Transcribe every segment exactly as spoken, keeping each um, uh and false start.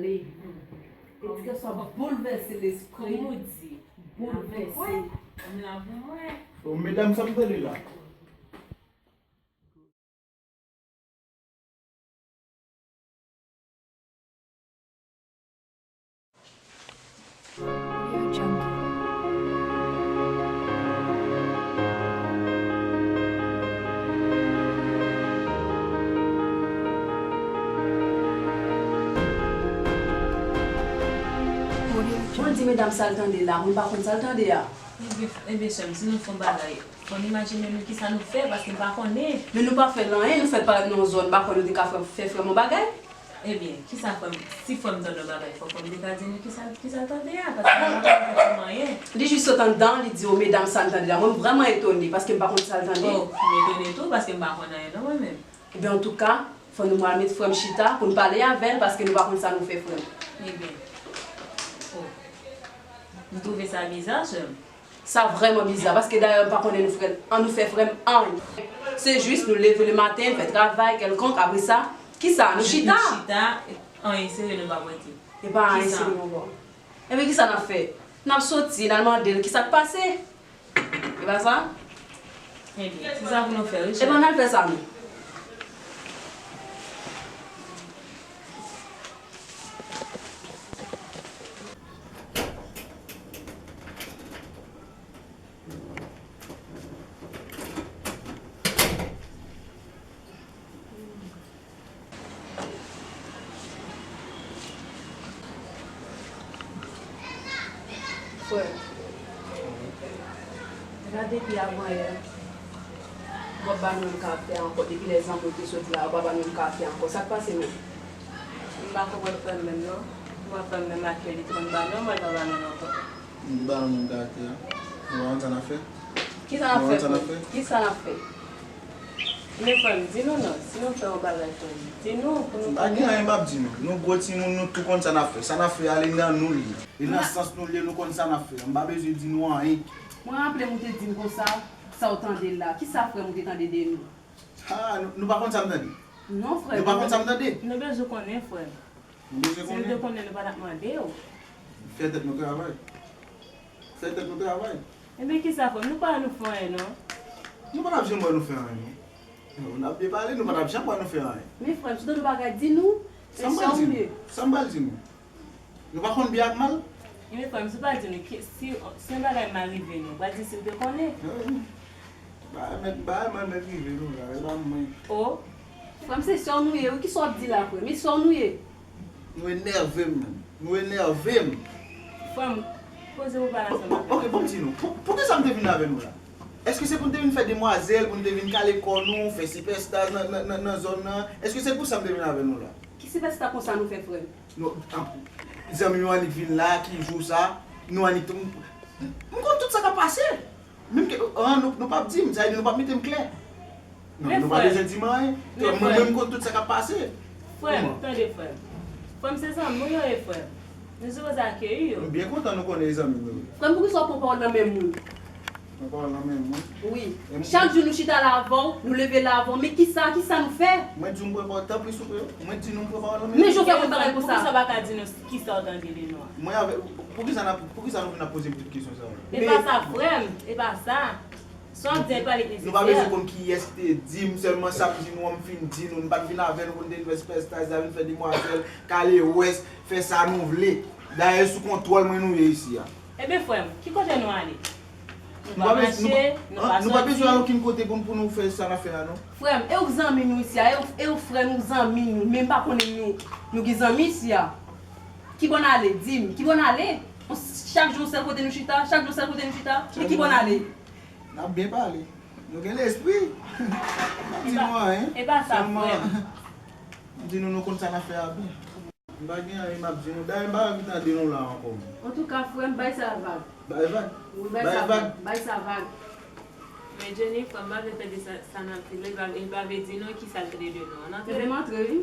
Li. Li di ke sa boulvèse lespri. Kòm ou di. Boulvèse. Mwen la pou mwen. O, medam, sa m tande la? Bon, di medam sa l tande la, mwen pa konn sa l tande a. Ebyen, ebyen, sè m, si nou fè yon bagay, fò n imajine nou kisa nou fè, paske m pa konnen. Men nou pa fè l anyen, nou fèt parèt nan yon zòn, m pa kwè nou te ka fè, fè frè m yon bagay. Ebyen, kisa frè m, si frè m tande yon bagay, fò frè m te ka di nou kisa, kisa l tande a, paske m pa konn fè frè m anyen. Li jis sot anndan, li di, o, medam sa m tande la. Mwen, m vrèman etone, paske m pa konn sa l tande. O, m etone tou, paske m pa konn anyen non, mwen menm. Ebyen, antouka, fò nou al met frè m chita pou n pale avè l, paske nou pa konn sa nou fè frè m. Ebyen, o, m twouve sa biza, sè m. Sa vrèman biza, paske dayè m pa konnen nou frè, an nou fè frè m anyen. Se jis nou leve lematen, fè travay kèlkonk, apre sa, kisa? Nou chita. Nou chita, anyen serye nou pa pwente. E pa anyen serye nou bon. Ebyen, kisa n ap fè? N ap soti, n al mande l kisa k pase. E pa sa? Ebyen, se sa pou nou fè, wi, chè. Ebyen, n al fè sa, nou. Frè, la depi avanyè, w ap ba nou menm karakte ankò. Depi lè zanmi w te sot la, w pa ba nou menm karakte ankò. Sa k pase menm? M pa konprann frè m menm non. M wè frè m menm ak li, li t konn ba non, mwen pa ba non ankò. M ba nou menm karakte a. Nou pa konn sa n ap fè. Kisa n ap fè? Kisa n ap fè? Men frè m, di nou non, si nou fè yon bagay frè m, di nou pou nou konnen. M pa gen anyen m ap di nou. Nou gwo timoun, nou tou konn sa n ap fè. Sa n ap fè a, li nan nou l ye. Li nan sans nou l ye, nou konn sa n ap fè. M pa bezwen di nou anyen. Mwen raple m ou te di m konsa, sa w tande la. Kisa frè m ou te tande de nou? Ha, nou, nou pa konn sa m tande. Non, frè m. Nou pa konn sa m tande. Nou bezwen konnen, frè m. Nou bezwen konnen. Si nou te konnen, nou pa t ap mande w. Fè tèt nou travay. Fè tèt nou travay. Ebyen, kisa frè m? Nou pa wè nou fè anyen, non. Nou pa t ap janm wè nou fè anyen, non. Nou, n ap byen pale, nou pa t ap janm wè nou fè anyen. Men frè m, si w tande yon bagay, di nou. Sa m pral di nou? Sa m pral di nou? Nou pa konn byen ak mal? Ebyen, frè m, si w pa di nou, ki, si, si yon bagay mal rive nou, w pral di si w te konnen. Bagay mèt, bagay mal mèt rive nou la, e pa mwen. O, frè m, se sè w nou ye, wi, kisa w ap di la, frè m? E sè w nou ye? Nou enève m, menm. Nou enève m. Frè m, poze pou pale ansanm avè m. Oke, bon, m di nou, pou, poukisa m te vin avè nou la? Èske se pou n te vin fè demwazèl, pou n te vin kale kò nou, fè sipèsta nan, nan, nan, nan zòn nan? Èske se pou sa m te vin avè nou la? Ki sipèsta konsa nou fè, frè m? Nou, an, zanmi nou annik vin la, ki jou sa, nou annik, m, m konn tout sa k ap pase. Menm ke, an, nou, nou p ap di m, sa vle di nou p ap mete m klè. Non, nou pa bezwen di m anyen. Mwen menm m konn tout sa k ap pase. Frè m, tande frè m. Frè m, se zanmi w yo ye, frè m. Nou sipoze akeyi yo. M byen kontan nou konnen e zanmi nou ye. Frè m, poukisa w pran pawòl nan men moun? Pran pawòl nan men moun? Wi. Chak jou nou chita la avè w, nou leve la avè w, men kisa, kisa nou fè? Mwen di w m pran pawòl, tanpri souple, mwen di nou m pran pawòl nan men moun. Men jan w fè konn bagay konsa. Poukisa w pa ka di nou kisa w tande de nou a? Mwen avè, poukisa n ap, poukisa nou vin ap poze m tout kesyon sa yo? E pa sa, frè m, e pa sa. Sa w ap di a, e pa li k nesesè. Nou pa bezwen konn kiyès ki te di m, sèlman sa m di nou an, m fin di nou. Nou pa t vin avè nou pou n te vin fè sipèsta, vin fè demwazèl, kale wès, fè sa nou vle. Dayè, sou kontwòl mwen nou ye isi a. Ebyen, frè m, ki kote nou ale? Nou pa mache, nou pa soti. Nou pa bezwen al okenn kote pou, pou nou fè sa n ap fè a, non. Frè m, e ou k zanmi nou isi a, e ou, e ou frè nou, zanmi nou, men m pa konnen nou, nou gen zanmi isi a. Ki bò n ale? Di m, ki bò n ale? Chak jou sèl kote nou chita, chak jou sèl kote nou chita, men ki bò n ale? N ap byen pale. Nou gen lespri. N ap di nou anyen. E pa sa, frè m. Sèlman, di nou, nou konn sa n ap fè a byen. M pa gen anyen m ap di nou. Dayè, m pa anvi tande nou la ankò. Antouka, frè m, bay sa vag. Bay vag? Wi, bay sa vag. Bay sa vag. Men Jenny, frè m, m pa vle tande sa, sa n ap di la. Li pa, li pa vle di nou kisa l tande de nou. Ann antre. Kite m antre, wi.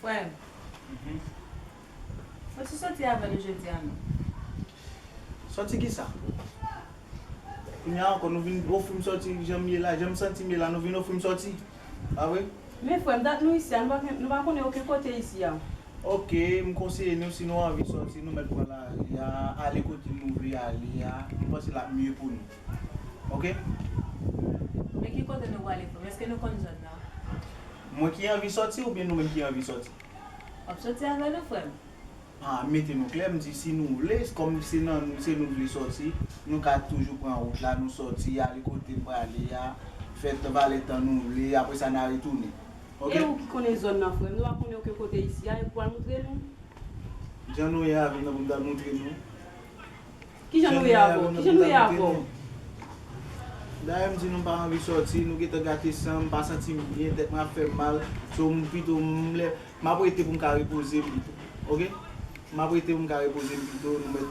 Frè m. Mhm. Ou ti soti avè nou jodi a, non? Soti kisa? Kounye a ankò, nou vin ofri m soti jan m ye la, jan m santi m ye la, nou vin ofri m soti. Pa vre? Men frè m, dat nou isi a, nou pa, nou pa konnen okenn kote isi a. Oke, m konseye nou, si nou anvi soti, nou mèt pran lari a, ale kote nou vle ale a. M panse l ap mye pou nou. Oke? Men ki kote nou prale, frè m? Èske nou konn zòn nan? Mwen ki anvi soti oubyen nou menm ki anvi soti? W ap soti avè nou, frè m? Ah, mete nou klè, m di si nou vle, kòm se nan nou, se nou vle soti, nou ka toujou pran wout la, nou soti, ale kote n prale a, fè tan, valè tan nou vle, apre sa n a retounen. Oke? E ou ki konnen zòn nan, frè m? Nou pa konnen okenn kote isi a, e pou al montre nou? Jan nou ye a, vin nan pou m ta montre nou. Kijan nou ye avè w? Kijan nou ye avè w? Dayè, m di nou m pa anvi soti, nou gentan gate san m, m pa santi m byen, tèt mwen ap fè m mal. So, m pito, m lè, m ap rete pou m ka repoze m pito. Oke? M ap rete pou m ka repoze m pito, nou mèt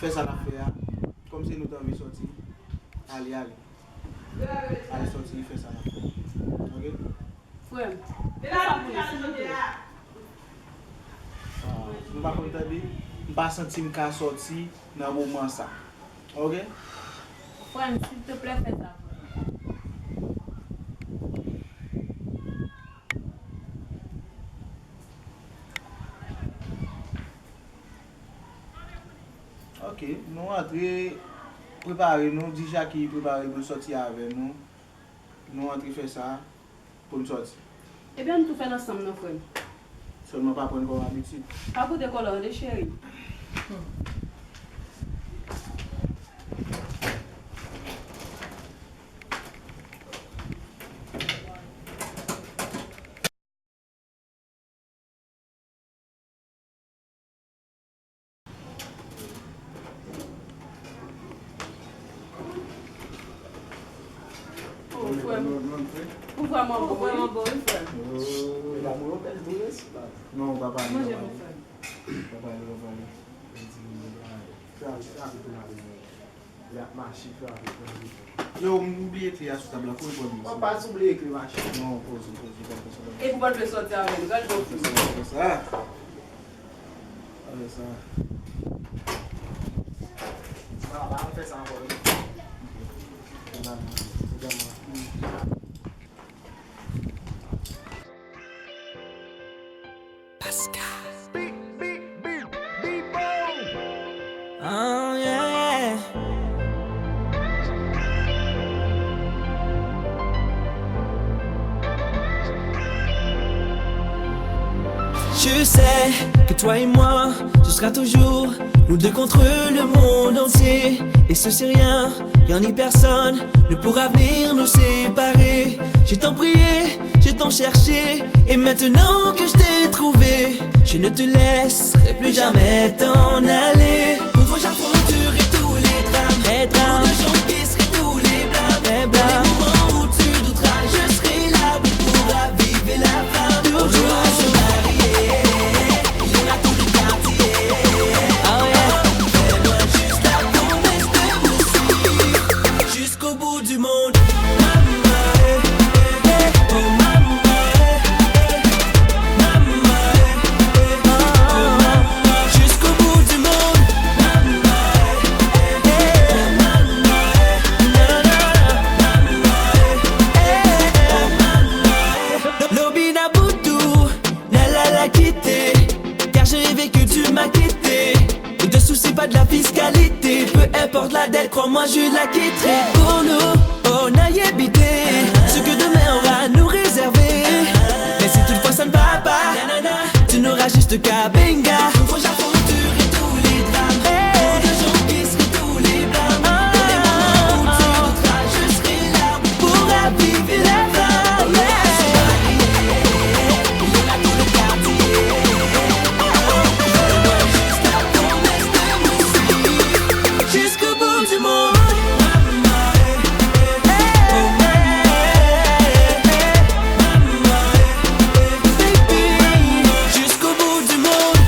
fè sa n ap fè a. Kòm se nou t anvi soti, ale, ale. Ale soti, fè sa n ap fè. Oke? Frè m, fè sa pou nou, silvouplè. Ah, nou pa konn tande? M pa santi m ka soti nan moman sa. Oke? Frè m, silteplè, fè sa pou nou. Oke, nou antre, prepare nou, di Jackie prepare nou soti avè nou. Nou antre fè sa. Pou n sòti. Ebyen, ann tou fè l ansanm non, frè m. Sèlman pa pran l kòm abitid. Pa koute kòlè tande, cheri. Oh, frè m. Ou vrèman bon, wi, frè m. Non, pa pale, pa pale. Pa pale, pa pale. Fè avèk, fè avèk ou, madanm. L ap mache fè avèk manje. Yo, m bliye kle a sou tab la, kouri pran m. W ap pase w bliye kle machin. Non, poze, poze, gade sa. Epi w pa t vle sòti avè nou, gade jan w fini. Gade sa. Gade sa. Ba, ba, al fè sa ankò, wi. Gade, gade. Pascal. Oh, yeah, yeah. Je sais que toi et moi, ce sera toujours nous deux contre le monde entier. Et ce, c'est rien, rien ni personne ne pourra venir nous séparer. J'ai tant prié, j'ai tant cherché, et maintenant que je t'ai trouvé, je ne te laisserai plus jamais t'en aller. Pour toi, j'affronterai tous les drames, les drames. Pour deux gens qui seraient tous les blâmes, les blâmes. Dans les moments où tu douteras, je serai là pour raviver la flamme. Toujours se marier, il y en a tout le quartier. Oh, yeah. Fais-moi juste la promesse de me suivre jusqu'au bout du monde. Mama, eh, eh, eh, oh mama, eh, eh, mama, eh, eh, oh mama, jusqu'au bout du monde. Mama, eh, eh, eh, oh mama, eh, eh, mama, eh, eh, oh mama, eh, eh, oh mama, eh. Lobi na butu, na la la kite, car j'ai rêvé que tu m'as quitté. Ne te soucie pas de la fiscalité, peu importe la dette, crois-moi, je la quitterai. Pour nous, on a évité ce que demain aura nous réservé. Mais si toutefois ça ne va pas, tu n'auras juste qu'à benga. Pour toi, j'affronterai tous les drames. Pour deux gens qui seraient tous les blâmes. Dans les moments où tu douteras, je serai là pour raviver la flamme. Jusqu'au bout du monde. Baby, jusqu'au bout du monde.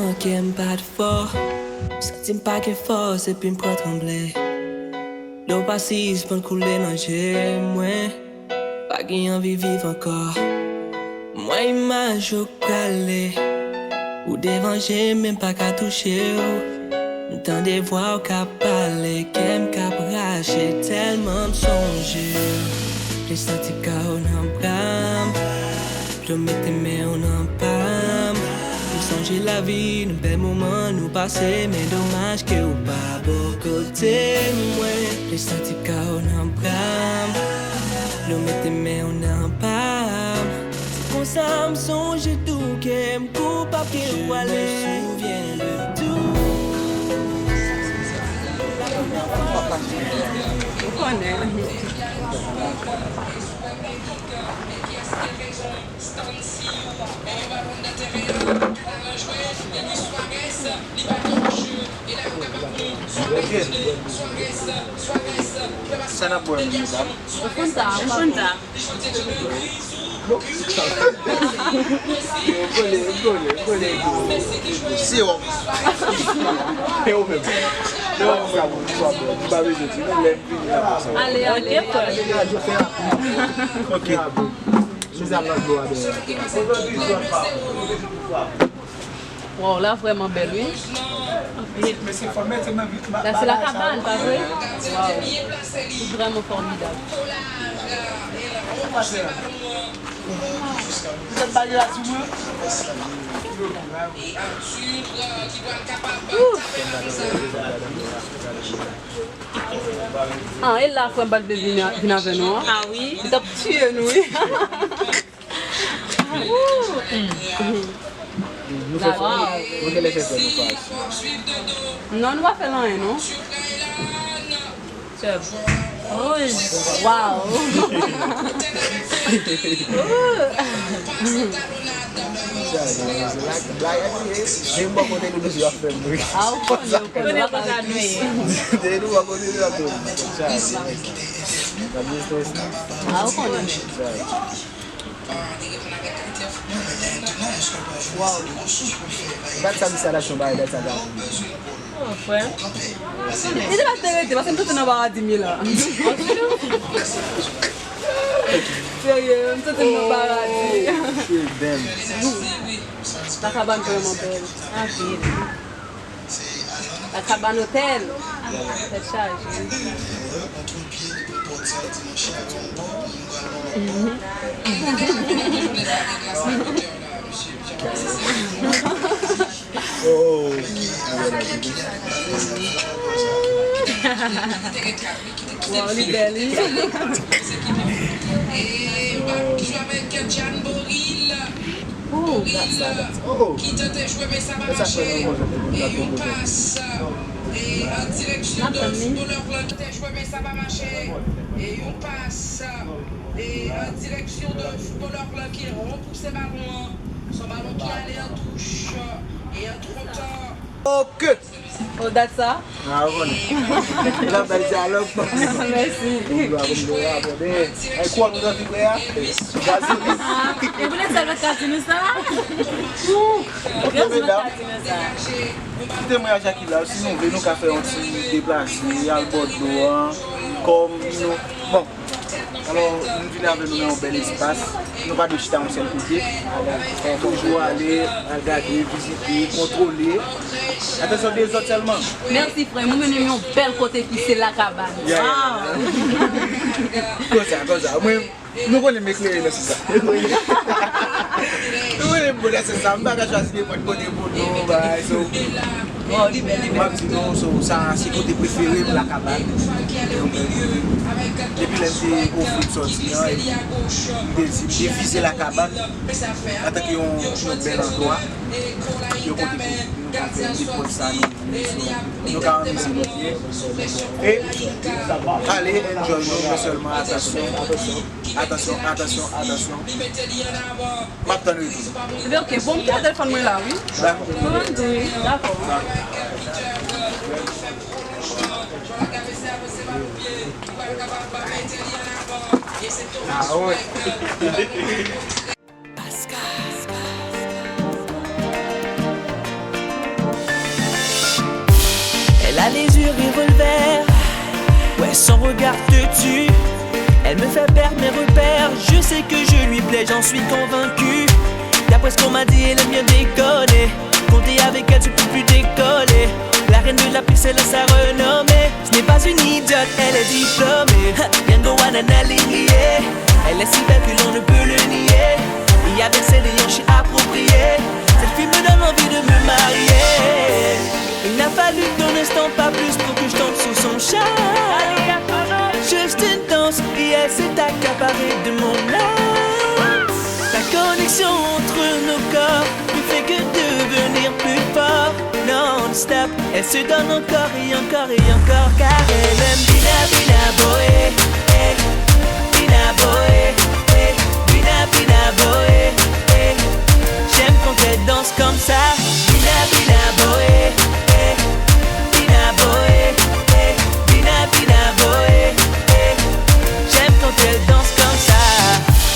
Nan kè m pa t fò, m santi m pa gen fòs epi m pran tranble. Dlo pa sispann koule nan je mwen, pa gen anvi viv ankò. M wè imaj ou k prale, ou devan je m men m pa ka touche w. M tande vwa w k ap pale, kè m k ap rache tèlman m sonje w. Vle santi kò w nan bra m, vle w mete men w nan pa m. M sonje lavi, nou bèl moman nou pase, men domaj ke w pa bò kote mwen. Vle santi kò w nan bra m, vle w mete men w nan pa m. Se konsa m sonje tou ke m koupab ke w ale. Ou konnen. Sa n ap bwè menm, medam? Ou konn sa, ou konn sa. Sirop. E ou menm? Non, sa bon, sa bon. M pa bezwen di nou lè m vini la konsa. Ale, ale, ale. Ok. Sou sa m nan dlo a dèyè. Waw, la vrèman bèl, wi. Anpil. La se la kabann, pa vre? Waw. Vrèman fòmidab. Ou sot pale la sou mwen? Ah, e la frè m pa t vle vin, vin avè nou an. Ah wi. Li t ap tiye nou, wi. Nou fè sa. Nou genlè fè sa, nou pa. Non, nou pa fè l anyen, non. Sèm. Wouj. Waw. Sa, se la blayi a li ye. Depi bò kote nou, nou ap fè m ri. Ah, ou konnen, ou konnen, w ap angaje. Depi nou bò kote nou ap fè m ri. Sa, se sa. N ap gen strès, non. Ah, ou konnen. Sa. Waw. Dat sa, misye al achte yon bagay, dat sa, dat. Oh, frè. E se pa te rete, paske m soti nan paradi m ye la. Serye, m soti nan paradi. Oh, damn. La kabann vrèman bèl. Anpil. La kabann otèl. Tèt chaje. Oh. Wow, li bèl, wi. E yon balon ki jwe avèk Jan Boril. Boril ki tante jwe, men sa pa mache. E yon pas, e, an direksyon de Dolor Blanc ki tante jwe, men sa pa mache. E yon pas, e, an direksyon de Dolor Blanc ki repouse balon an. Se yon balon ki ale an touch, e an twontan. Ok. Oh, dat sa? Ah, ou konnen. L ap bay dyalòg. Mèsi. Ay, kwa nou nan vibre a? Gazolin. E poutèt sa, nou ka di nou sa? Ok, medam. Kite mwen a Jackie la, si nou vle, nou ka fè yon ti deplase, al bò dlo a, kòm nou, bon, Alò, nou vin avè nou nan yon bèl espas. Nou pa dwe chita yon sèl kote. Toujou ale, al gade, vizite, kontwole. Atansyon, dezòd sèlman. Mèsi, frè m. Ou mennen m yon bèl kote ki se la kabann. Waw! Konsa, konsa. Mwen, nou konnen m eklere nan sens sa. Nou konnen m bon nan sens sa. M pa ka chwazi nenpòt kote pou nou, bagay, so. Waw, li bèl, li bèl. M ap di nou, so, sa se kote prefere m, la kabann. Depi lè m te ofri m sòti an, epi m te di, m te vize la kabann antanke yon, yon bèl andwa, yon kote pou nou ka fè nenpòt sa nou vle, so, nou ka anmize nou byen. E ale enjoy nou, men sèlman atansyon, atansyon, atansyon, atansyon. M ap tann retou. Ebyen, ok. Bon, m kite telefòn mwen la, wi. Dakò. Mwen menm tou, wi. Dakò. Ah, wi. Revolver, ouais, son regard te tue. Elle me fait perdre mes repères. Je sais que je lui plais, j'en suis convaincu. D'après ce qu'on m'a dit, elle aime bien déconner. Compter avec elle, je peux plus décoller. La reine de la piste, elle a sa renommée. Ce n'est pas une idiote, elle est diplômée. Hein, bien go, ananas, lilier. Elle est si belle que l'on ne peut le nier. Et avec ses déhanchés appropriés, cette fille me donne envie de me marier. Il n'a fallu qu'un instant, pas plus, pour que je tombe sous son charme. Juste une danse, et elle s'est accaparée de mon âme. La connexion entre nos corps ne fait que devenir plus fort. Non-stop, elle se donne encore et encore et encore, car elle aime Bina Bina Boé, eh, Bina Boé, eh, Bina Bina Boé, eh. J'aime quand elle danse comme ça. Bina Bina Boé, eh, Bina Boé, eh, Bina Bina Boé, eh. J'aime quand elle danse comme ça.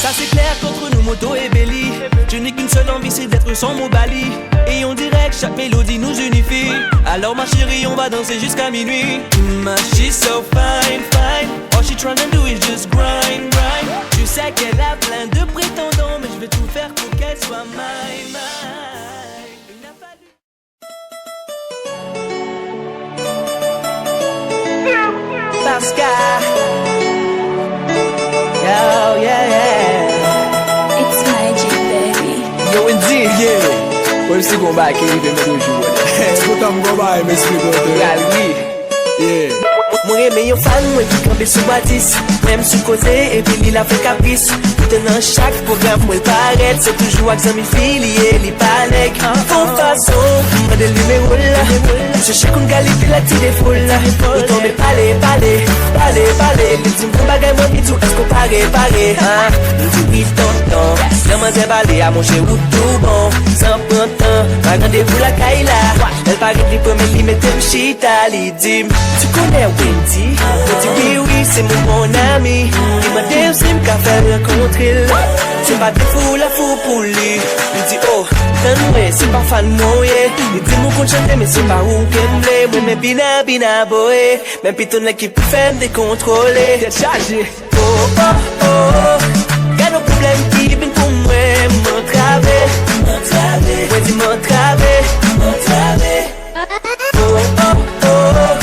Ça c'est clair qu'entre nous, moto et Belly, je n'ai qu'une seule envie, c'est d'être son mobali. Et on dirait que chaque mélodie nous unifie. Alors ma chérie, on va danser jusqu'à minuit. Mm, she's so fine, fine. All she tryna do is just grind, grind. Je sais qu'elle a plein de prétendants, mais je vais tout faire pour qu'elle soit mine, mine. Il n'a fallu Pascal. Yo, yeah, yeah. It's magic, baby. Yo, Wendy. Yeah. Mwen si gon bagay ki rive m toujou wè. Ti kontan m gon bagay m esplike w. Pral ri. Yeah. Mwen renmen yon fan mwen ki kanpe sou batis. Menm sou koze epi li la fè kapris. Tout nan chak pwogram mwen parèt, se toujou ak zanmi fi li ye, li pa nèg. Fon fason, mande l nimewo l. Misye chèche konn kalite la ti defo l. Nou tonbe pale, pale, pale, pale. Li di m gon bagay mwen vin di w, èske w pare, pare, ha? M di wi tonton. Lè manzè pale a monchè ou tou bon. San pran tan, pa randevou lakay la. Lè l parèt li pran men li mete m chita, li di m, tu connais Wendy? Mwen di wi, wi, se mon, mon ami. Li mande m si m ka fè l rankontre l. Se pa defo la fou pou li. Li di, oh, tann mwen, se pa fan mwen w ye. Li di m ou konn chante, men se pa ou ke m vle. Mwen, men Bina, Bina Boé. Men pito nèg ki pou fè m dekontwole. Tèt chaje. Oh, oh, oh, oh. Gad yon pwoblèm ki vin pou mwen, m antrave. M antrave. Mwen di m antrave. M antrave. Oh, oh, oh, oh.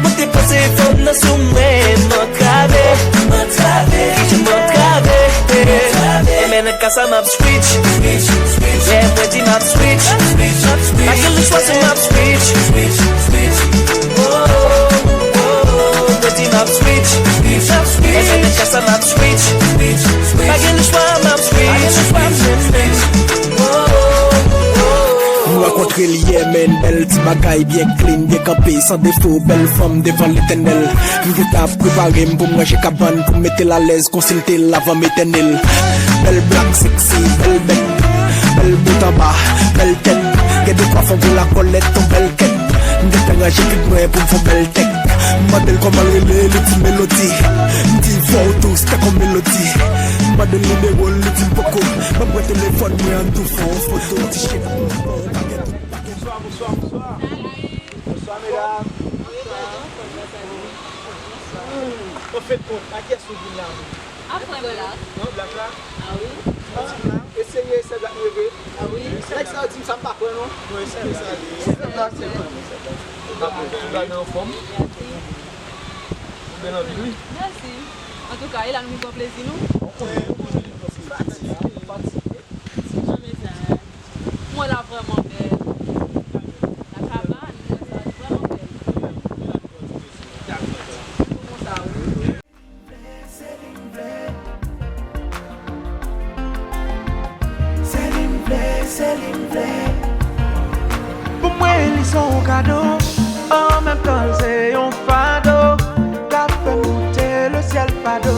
Mwen te panse fanm nan sou mwen, m antrave. M antrave. Ki jan m antrave. M antrave. E men nan ka sa m ap switch. Switch, switch. Yeah, mwen di m ap switch. Switch, switch. Pa gen lechwa, se m ap switch. Switch, switch. Oh, oh, oh, oh. Mwen di m ap switch. Switch, switch. E men nan ka sa m ap switch. Switch, switch. Pa gen lechwa, m ap switch. Pa gen lechwa, m ap switch. M rankontre l yè, men bèl ti bagay, byen clean, byen kanpe, san defo, bèl fanm devan Letènèl. M gentan ap prepare m pou m ranje kabann, pou m mete l alèz, konsilte l avan m etène l. Bèl blak, seksi, bèl bèt, bèl bout anba, bèl tèt. Gen de kwa fè w gwo lakòlèt, yon bèl kèt. M gentan ranje pit mwen pou m fè yon bèl tèk. M mande l kòman l rele, li di Melody. M di vwa w dous tankou melodi. M mande l nimewo l, li di m poko. Ban m pran telefòn mwen, ann tou fè yon foto. Ti chèk m pa gen dout, pa gen dout. Bonswa, bonswa, bonswa. Bonswa, medam. Anfendkont, a kiyès nou vin la menm? A frè Black. Non, Black la? A wi. Eseye sèl Black nou leve. A wi. Nèg sa yo di m sa m pa kwè non. Mwen eseye sa. Black, Black anfòm. Ou bèl anpil wi. Mèsi. Antouka, e la nou vin pran plezi nou. Ou konnen, ou konnen. Fatige, fatige. Mwen la vrèman bèl. La kabann, mwen sa vrèman bèl. Konsa, wi. Pou mwen, li se yon kado, an menm tan, l se yon fado, k ap fè m moute le syèl fado.